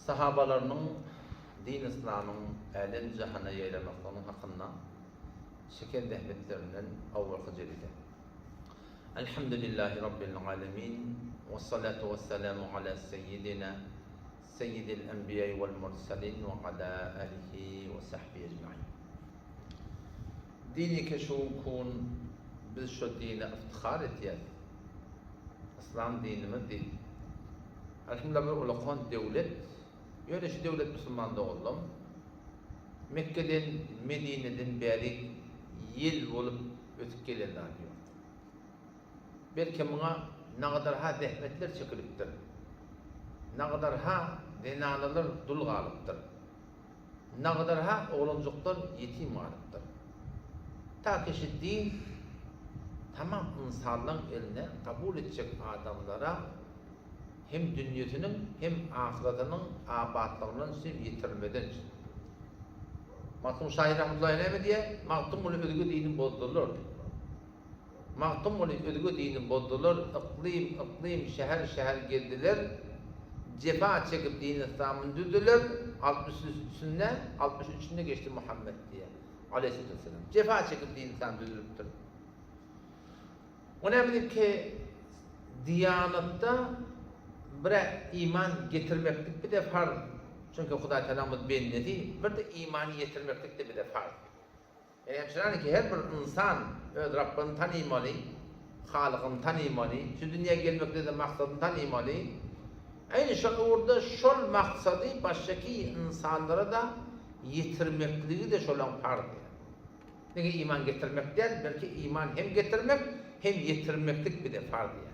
Sahabalarynyň din yslamyň älem-jahana ýaýramaklygynyň hakynda çeken zähmetlerinden owalky jelise. Elhamdülillahi Rabbil alemin, wessalatu wessalamu ala seýýidina seýýidil enbiýai wal mursalin we ala alihi we sahbihi ejmain. Dini ke şu kun biz şo dine yftihar etýäs. Yslam dinimiz diýip. Elhamdülillah bir ulakan döwlet. Ýöne şu döwlet musulman doganlam. Mekgeden Medineden bäri ýel bolup ösüp gelen zat ýok. Belki muňa nagadar-ha zähmetler çekilipdir. Nagadar-ha zenanalar dul galypdyr. Nagadar-ha oglanjyklar ýetim galypdyr. Ta ki şu din tamam ynsanlaň eline kabul etjek adamlara hem dünýesiniň hem ahyratynyň abatlygyndan üçin ýetirilmeden üçin. Magtym şahyr rahmetullahi näme diýýär? Magtymguly özge dini bozdular diýip. Magtymguly özge dini bozdular, yklym, yklym, şäher, şäher gezdiler, jepa çekip dini yslamyny düzdüler, 60 üstünde, 63-ünde geçdi Muhammet diýýär. Aleýhissalatu wesselam. Jepa çekip dini yslam düzülipdir. O näme diýip ki, diýanatda bir-ä iman getirmeklik bize farz, çünki Hudaý Tagalamyz bendesi, bir-de imany ýetirmeklik-de bize farz. Ýagny hemşirani ki, her bir ynsan öz Rabbyny tanymaly, Halygyny tanymaly, şu dünýä gelmekde-de maksadyny tanymaly. Eýni şol ugurda şol maksady başgaki ynsanlara-da ýetirmekligi-de şolaň parzy. Diňe iman getirmek däl, belki iman hem getirmek, hem ýetirmeklik bize farz ýaly.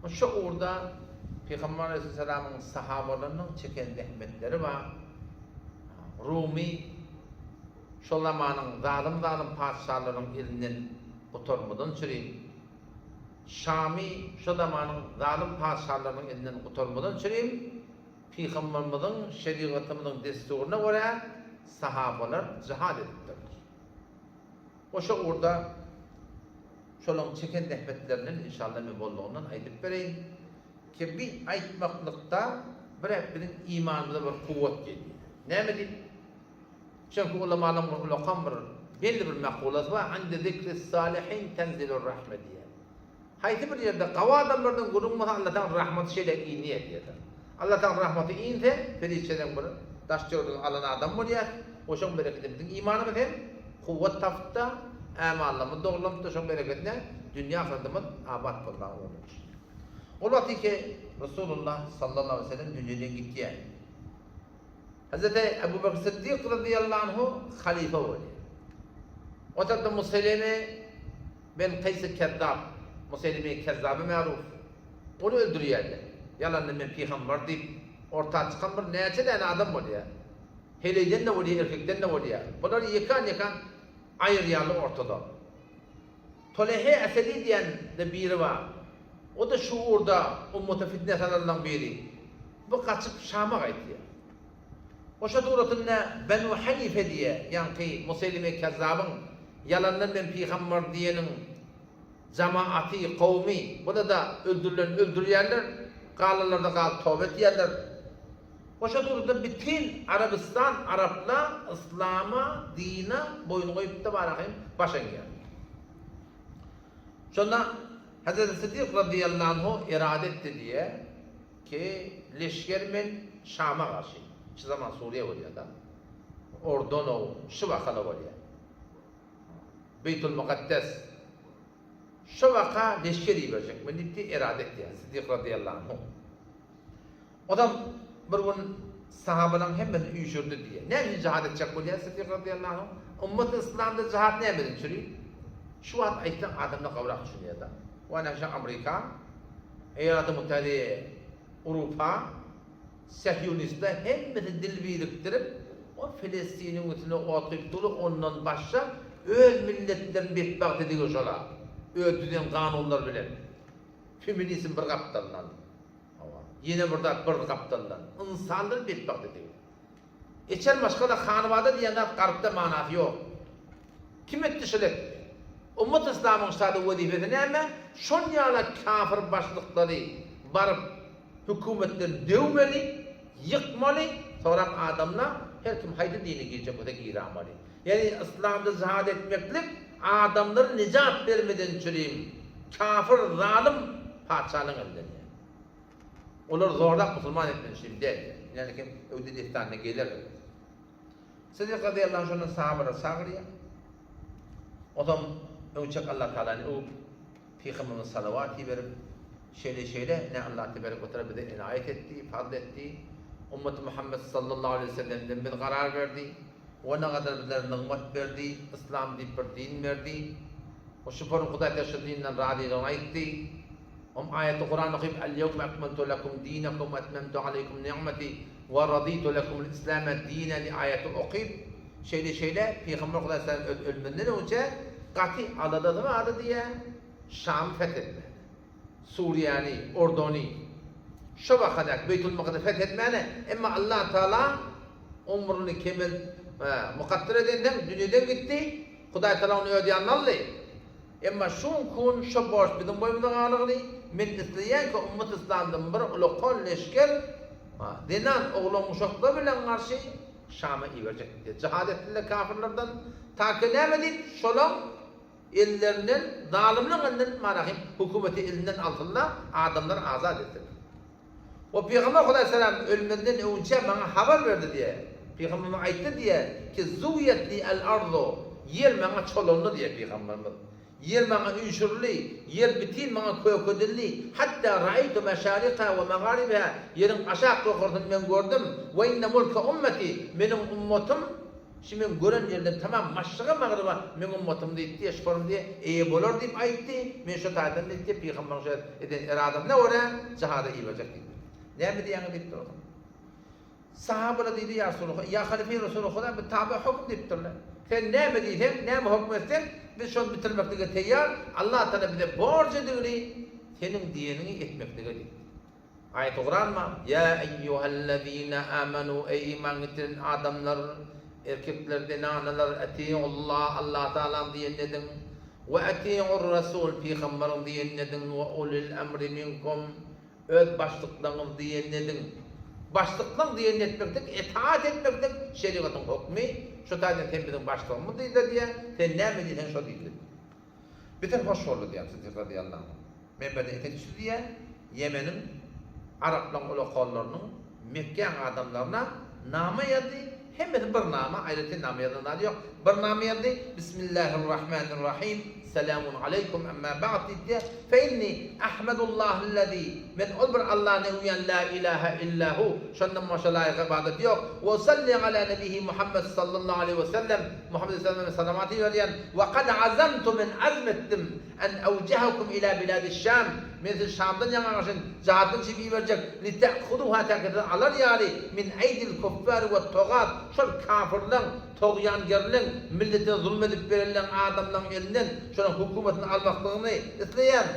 Şu ugurda Pygamber aleyhisselamyň sahabalarynyň çeken zähmetleri bar. Rumy şol zamanyň zalym-zalym patyşalarynyň elinden gutarmadan çüri, Şamy şo zamanyň zalym patyşalarynyň elinden gutarmadan çüri, Pygamberimiziň şerigatymyzyň dessuryna görä sahabalar jihad edipdirler. Oşa ugurda şolaň çeken zähmetlerinden inşallah men boldugyndan aýdyp bereýin ki bi aýtmaklykda bir biziň imanymyza bir kuwwat gelýär. Näme diýip? Çünki ulamalaryň bir ulakan bir belli bir makulasy bar, Inde zikris salihin tenzilur rahme diýýär. Haýsy bir ýerde gawy adamlardan gürrüň bolsa Allatagalaň rahmaty şeýle inýär diýýärler. Allatagalaň rahmaty inse, perişdeden bir daş-töweregini alan adam bolýar. Oşoň berekedine biziň imanymyz hem kuwwat tapypda, ämallarymyz dogrulanypda şoň berekedine dünýe ahyretimiz abat bolmaga ugruna düşýär. Ol wagty ki Resulullah sallallahu aleýhi we sellem dünýeden gitýär. Hezreti Ebu Bekr Siddik razyýallahu anhu halyfa bolýar. O tarapda Museýleme ben Kaýs Kezzap, Museýleme Kezzaby märuf, ony öldürýärler. Ýalandan men pygambar diýip orta çykan bir näçe däne adam bolýar. Heleýden-de bolýar, erkekden-de bolýar. Bulary ýekan-ýekan aýyrýarlar ortadan. Tolehe Esedi diýen-de biri bar. O-da şu ugurda ummata fitne salanlaryň biri. Bu gaçyp Şama gaýtýar. Oşa suratynda Benu Hanife diýe, ýaňky Museýlime Kezzabyň, ýalandan men pygambar diýeniň jamaaty, kowmy, bular-da öldürilen öldürýärler, galanlar-da galyp toba etýärler. Oşa suratynda bütin Arabystan arapla yslama, dine boýun goýup-da barahym baş eňýär. Şonda Hezreti Siddik razyýallahu anhu erada etdi diýe, Ki leşger men Şama garşy. Şu zaman Suriýa bolýar-da. Ordanow şu wakala bolýar. Beýtul Mukaddes. Şu waka leşger iberjek men diýipdi, erada etýär Siddik razyýallahu anhu. Odam bir gün sahabalaryň hemmesini üýşürdi diýýär. Näme üçin jihad etjek bolýar Siddik razyýallahu anhu? Ummaty yslamda jihad nämeden çüri? Şu wagt aýtsaň adamlar gowrak düşünýär-de. We näme üçin Amerika Eýalati Muttahide Urupa Sehýonistler hemmesi dil birikdirip o Filistiniň üstüne ot guýup durlar ondan başga öz milletlerini betbagt ediger şola öz düzen kanunlary bilen feminizm bir gapdaldan hawa ýene bir zat bir gapdaldan ynsanlary betbagt ediger. Içer maşgala hanybada diýen zat garypda manasy ýok. Kim etdi şul etdi. Ummat yslamyň ştada wezipesi näme? Şol ýala kafir başlyklary baryp hökümetden döwmeli. ýykmaly, soňram adamla her kim haýsy dine girjek bolsa giramaly. Ýagny yslamda jihad etmeklik adamlary nijat bermeden çürim kafir zalym patyşanyň elinden ýa. Olary zorlap musulman etmeli çürim däl ýa. Ýagny kim öwde dessanyna geler. Sydyk razyýallahu anh şondan sahabalary çagyrýar. Onsoň öňçek Allah Tagalany öwüp, Pygamberimize salawat iberip, şeýle-şeýle, ine Allah teberek we teala bize enaýat etdi, fazl etdi. Ummaty Muhammet sallallahu aleýhi we sellemden biz karar berdi. We ne gadar bizlere nygmat berdi, Yslam diýip bir din berdi. We şu forum Hudaý Teala şu dinden razylygyny aýtdy. Om aýaty Kuran okyp, Al-ýewme ekmeltu lekum dinakum we etmemtu aleýkum ni'meti we raditu lekumul islame dina diýen aýaty okyp, şeýle şeýle Pygamber Hudaý sallam öz ölmünden öňçe gaty aladasy bardy diýýär, Şamy feth etmäne, Suriýany, Ordony, şo wakadak Beýtul Mukaddes feth etmäne, emma Allah Taala umruny kemel mukadder edensoň dünýeden gitdi, Hudaý Taala ony öz ýanyna aldy. Emma şu kun şo borç biziň boýnumyza galygly, men isleýän ki ummat yslamdan bir ulakan leşger zenan oglan uşaklar bilen garşy Şama iberjek diýdi. Jihad etsinler kafirlerden, ta ki näme diýip şolaň ellerinden zalymlaň elinden marahym hökümeti elinden alsynlar adamlary azat etsinler. We Pygamber Hudaýsalam ölmezden öňünçä maňa habar berdi diýýär. Pygamberimiz aýtdy diýýär ki, Zuwýet li al-ardu, ýer maňa çolandy diýýär Pygamberimiz. Ýer maňa üýşürildi, ýer bitin maňa kökedildi, hatda raýtu meşariha we magaribiha, ýeriň aşak ýokarsyny men gördüm, we inne mulke ummeti, meniň ummatym, Şu men gören ýerden tamam maşryga magryba meň ummatym diýipdi, eşforum diýe, eýe bolar diýip aýtdy, men şo taýdan diýipdi, pygambaryň şo eden eradasyna görä jihada iberjek diýipdi. Näme diýýäňiz diýipdir otam. Sahabalar diýdi, ýa Resulullah, ýa halife Resulullah, bi tabe hukm diýipdirler. Sen näme diýseň, näme hukm etseň, biz şony bitirmeklige teýýar, Allah Taala bize borç edigini seniň diýeniňi etmeklige diýipdi. Aýaty Kuranma, Ýa eýýuhellezine amanu, eý iman getiren adamlar, erkekler, zenanalar, atiullah, Allah Tagalaň diýenini ediň, we atiur rasul, pygambaryň diýenini ediň, we ulil emri minkum, öz başlyklaryňyz diýenini ediň. Başlyklaň diýenini etmeklik, etaat etmeklik şerigatyň hukmy, şo taýdan sen biziň başlygymyz diýdiler diýýär, sen näme diýseň şo diýildi. Beter hoş boldy diýýär Siddik razyýallahu anh. Menberde etek düşdi diýýär, Ýemeniň araplaň ulakanlarynyň Mekgäň adamlaryna nama ýazdy, hemmesi bir nama, aýratyn nama ýazan zady ýok, bir nama ýazdy, Bismillahirrahmanirrahim, Selamun aleýkum, emma ba'd diýdi diýýär, Fe inni ahmedullahellezî, men ol bir Allany öwýän la ilahe illa hu, şondan başga laýyk ybadat ýok, we usalli ala nebihi Muhammed sallallahu aleýhi we sellem, Muhammed aleyhissalama salawat iberýän, We kad azamtu men azm etdim, en awjahakum ila biladiş-Şam, men sizi Şamdan ýaňa garşy jadyn çyp iberjek, lite'huduha täki siz alar ýaly, min eýdil kuffar wet-togat, şol kafyrlaň, togýangerleň, milletine zulum edip berenleň adamlaň elinden şolaň hökümetini almaklygyny isleýän.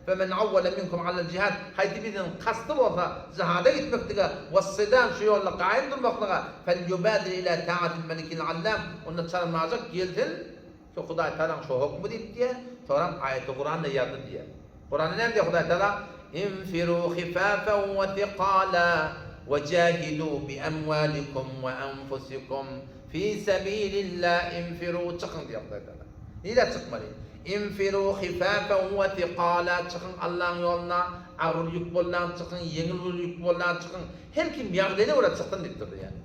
Femen awwala minkum alel jihad, haýsy biriniň kasdy bolsa jihada gitmeklige, wes-sidan, şu ýolda gaýym durmaklyga, felýubadir ila ta'atil melikil allam, onda çalmajak gelsin, şu Hudaý Tagalaň şu hokmy diýip diýýär, soňram aýaty Kuranda ýazdy diýýär. Kuranda näme diýýär Hudaý Tagala? Infiru hifafen we thiqala we jahidu bi amwalikum we anfusikum fi sabilillah infiru çykyň diýýär Hudaý Tagala. Nirä çykmaly? Infiru hifafen we thiqala çykyň Allaň ýoluna, agyr ýük bollan çykyň, ýeňil bir ýük bollan çykyň. Her kim ýagdaýyna görä çyksyn diýip durdy ýani.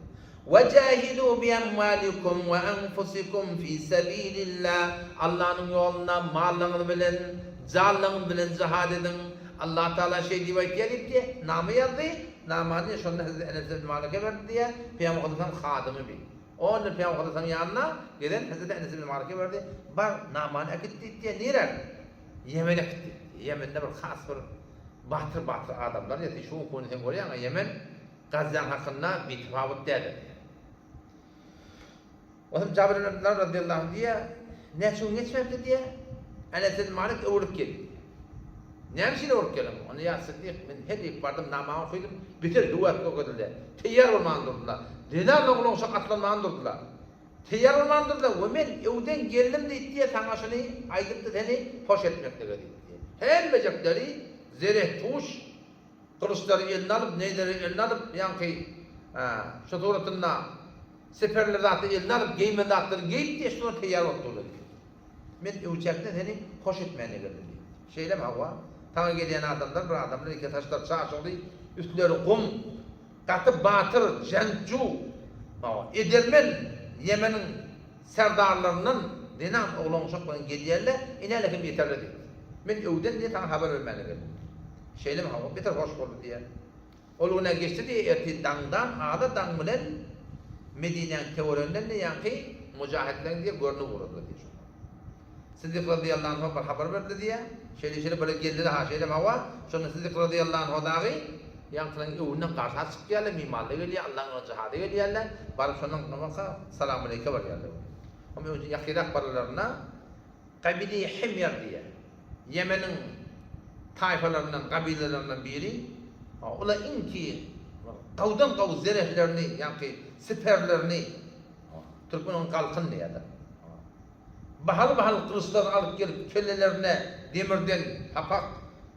Wejahidu biamwalikum we anfusikum fi sabilillah Allanyň ýolunda mallaryňyz bilen, janlaryňyz bilen jihad ediň. Allah Tagala şeý diýip aýtýar diýip diýýär. Nama ýazdy. Namany şonda Hezreti Enes ibn Malike berdi diýýär. Pygamber Hudaýyň hadymy bi. On ýyl Pygamber Hudaýyň ýanyna gelen Hezreti Enes ibn Malike berdi. Bar, namany äkit diýip diýýär. Nirä? Ýemene äkit diýip. Ýemende bir has bir batyr-batyr adamlar ýatyr. Şu günki sen görýäň-ä Ýemen Gazzaň hakynda bitapawut däldir diýýär. Onsoň Jabir ibn Abdullah razyýallahu anh diýýär, Näçe gün geçmändir diýýär, Enes ibn Malik öwrülip geldi diýýär. Näme üçin öwrülip geldiň? Onda ýa Siddik, men her ýyk bardym, namaz okydym, beter höwes görkezildi. Teýýar bolman durdular. Zenan oglan uşak atlanman durdular. Teýýar bolman durdular we men öwden geldim diýdi diýýär, saňa şuny aýdypdy seni hoş etmeklige diýdi diýýär. Hemmejekleri zerehpuş, Gylyçlary eline alyp, neýzeleri eline alyp, ýaňky. Şu suratynda siperli zatly eline alyp, geýmeli zatlaryny geýip diýýär, şular teýýar bolup durlar diýýär. Men öwçäkde seni hoş etmäne geldim diýýär. Şeýlemi hawa? Saňa gelýän adamlar bir adamlar eken, saçlary çaşygly, üstleri gum, gaty batyr, jeňçu, hawa, edermen Ýemeniň serdarlaryndan zenan oglan-uşak bilen gelýärler, inäle hem ýeterler diýdi. Men öwden diýýär, saňa habar bermäne geldim. Şeýlemi hawa? Beter hoş boldy diýýär. Ol günä geçdi diýýär, ertir daňdan, ada daň bilen Medinäň töwereginden-de ýaňky mujahitleriň diýýär, görnüp ugradylar diýýär şonda. Siddik razyýallahu anhu bir habar berdi diýýär. Şeýle-şeýle biri geldi-de ha şeýle hawa, şonda Siddik razyýallahu anhu dagy ýaňkylaryň öwünden garşy çykýarlar, mimarlar gelýär, Allaň ýolunda jihada gelýärler, baryp şondan namaka salamaleýke barýarlar. Onuň öňünde ýakyrak barlarynda Kabili Himýar diýýär. Ýemeniň taýfalaryndan, gabylalaryndan biri. Olar iňki gawdan-gaw zerehlerini, ýaňky siperlerini, türkmen ony galkyn diýýärler. Bahaly-bahaly gylyçlaryny alyp gelip, kellelerine demirden sapak,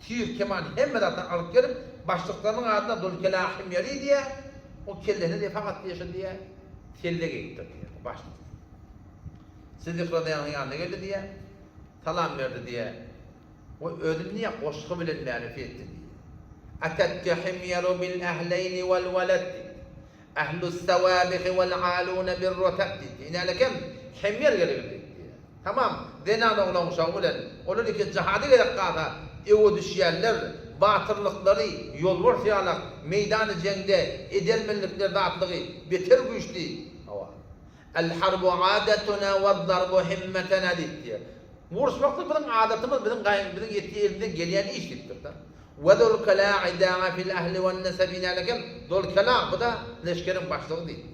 tir, keman hemme zatdan alyp gelip, başlyklarynyň adyna Dulkela Himýeri diýýär, o kellesine diýýär, fakat diýýär, şo diýýär, selle geýipdir diýýär, başlyk. Siddik razyýallahu ýanyna geldi diýýär, salam berdi diýýär we özüni diýýär goşgy bilen märifi etdi diýýär. Atatke himýeru bil ehleýni wal weled diýdi. Ehlus sewabihi wal aluna bir rotab diýdi. Inälekem himýer gelip diýdi. Tamam, zenan oglan uşagy bilen olar iki jihada gerek galsa öwe düşýärler, batyrlyklary ýolbars ýalak, meýdany jeňde edermenlikleri zatlygy beter güýçli. Hawa. El harbu adatuna wez-zarbu himmetena diýipdir. Uruşmaklyk biziň adatymyz, biziň gaýyň, biziň etdi elimizden gelýän iş diýipdir-de. We zul kela'i da'a fil ehli wen-nesebi nälekem, zul kela, bu-da leşgeriň başlygy diýip.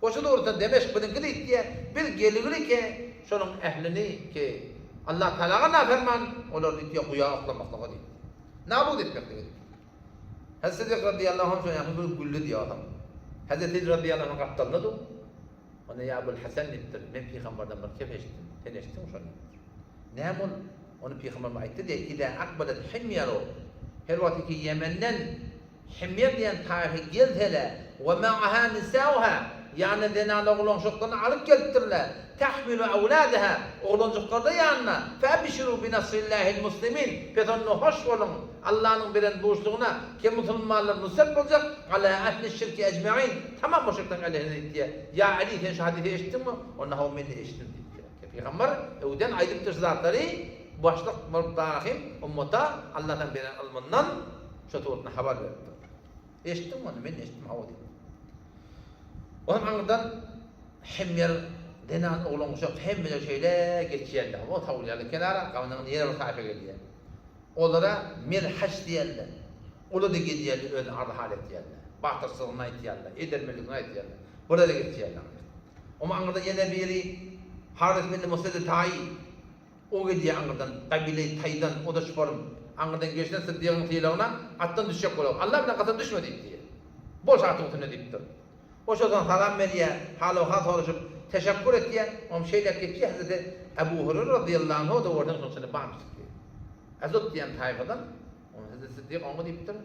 We şu dogrusynda Demeşk biziňki diýipdir, biz gelgili ki, şonuň ählini ki, Allah Tagalaga naferman, olary diýipdir, guýa oklamaklyga diýipdir. Nabut etmeklige diýipdir. Hezreti Siddik radyýallahu anh şoňa ýakyn bir güldi diýýär adam. Hezreti Siddik radyýallahu anh gapdalynda dur. Onda ýa Abul Hasan diýipdir, men pygamberden bir kep eşitdim, sen eşitdiňmi şony diýipdir. Näme ol? Ony pygamberimiz aýtdy diýýär, Iza akbalat himýaru, her wagt ki Ýemenden himýar diýen taýfa gelsele, we ma'aha nisauha, ýanyna zenan oglanjyklaryny alyp gelipdirler, tahmilu awladaha, oglanjyklary-da ýanynda, fe ebşiru bi nasrillahil muslimin, pes onda hoş boluň, Allanyň beren buşlugyna ki musulmanlar nusret boljak, ala ehli şirki ejmain, tamam müşrikleriň älehine diýipdir. Ýa Aly sen şu hadysy eşitdiňmi? Onda hawa men-de eşitdim diýipdir. Ki pygamber öwden aýdypdyr şu zatlary, başlyk bolup dahim ummata Alladan beren ylmyndan şu suratynda habar beripdir. Eşitdiňmi onda? Men-de eşitdim hawa diýipdir. Onam aňyrdan hemmer zenan oglan uşak hemmeler şeýle geçýärler. O tawulýarlar kenara, gabandan ýene bir taýpa gelýär. Olara merhaç diýerler. Olar-da gelýärler, özüni arzy-hal etýärler. Batyrçylygyny aýtýarlar, edermenligini aýtýarlar. Bular-da geçýärler. Onuň aňyrdan ýene biri Haris bin Mused Taýy. O gelýär aňyrdan, gabile-i Taýdan, o-da şuparym. Aňyrdan gelşine Syddygyň sylagyna atdan düşjek bolar. Allah bilen kasam düşme diýipdir. Boş atyň üstünde diýipdir. O şodan salam berýär, hal-owhal soraşyp, teşekkur etýär. Oňam şeýläk geçýär, hezreti Ebu Hureyre razyýallahu anhu o-da görseň şoň içinde barmyş diýip. Azut diýen taýfadan, oňa hezreti Siddik oňa diýipdir,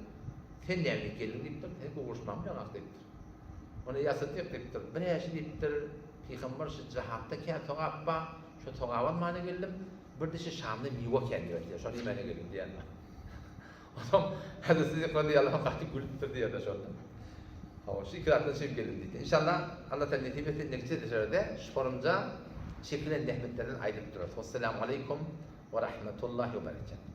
Sen näme diýip geldiň diýipdir, sen gowuşmagyň ýok diýipdir. Ona ýa Siddik diýipdir, bir äşi diýipdir, pygamber şu jahatda kän sogap bar, şo sogap almana geldim, bir dişi Şamda miwe kän diýipdir, şony iýmäne geldim diýen. Onsoň Hezreti Siddik razyýallahu anh gaty gülüpdir diýýärler şonda. Hawa, şu iki zatdan şeýdip geldim diýdi. Inşallah, Allah taala nesip etse indiki çeşmelerde şu forumja çekilen zähmetlerden aýdyp durarys. Wessalamu aleýkum we rahmetullahi we berekatuh.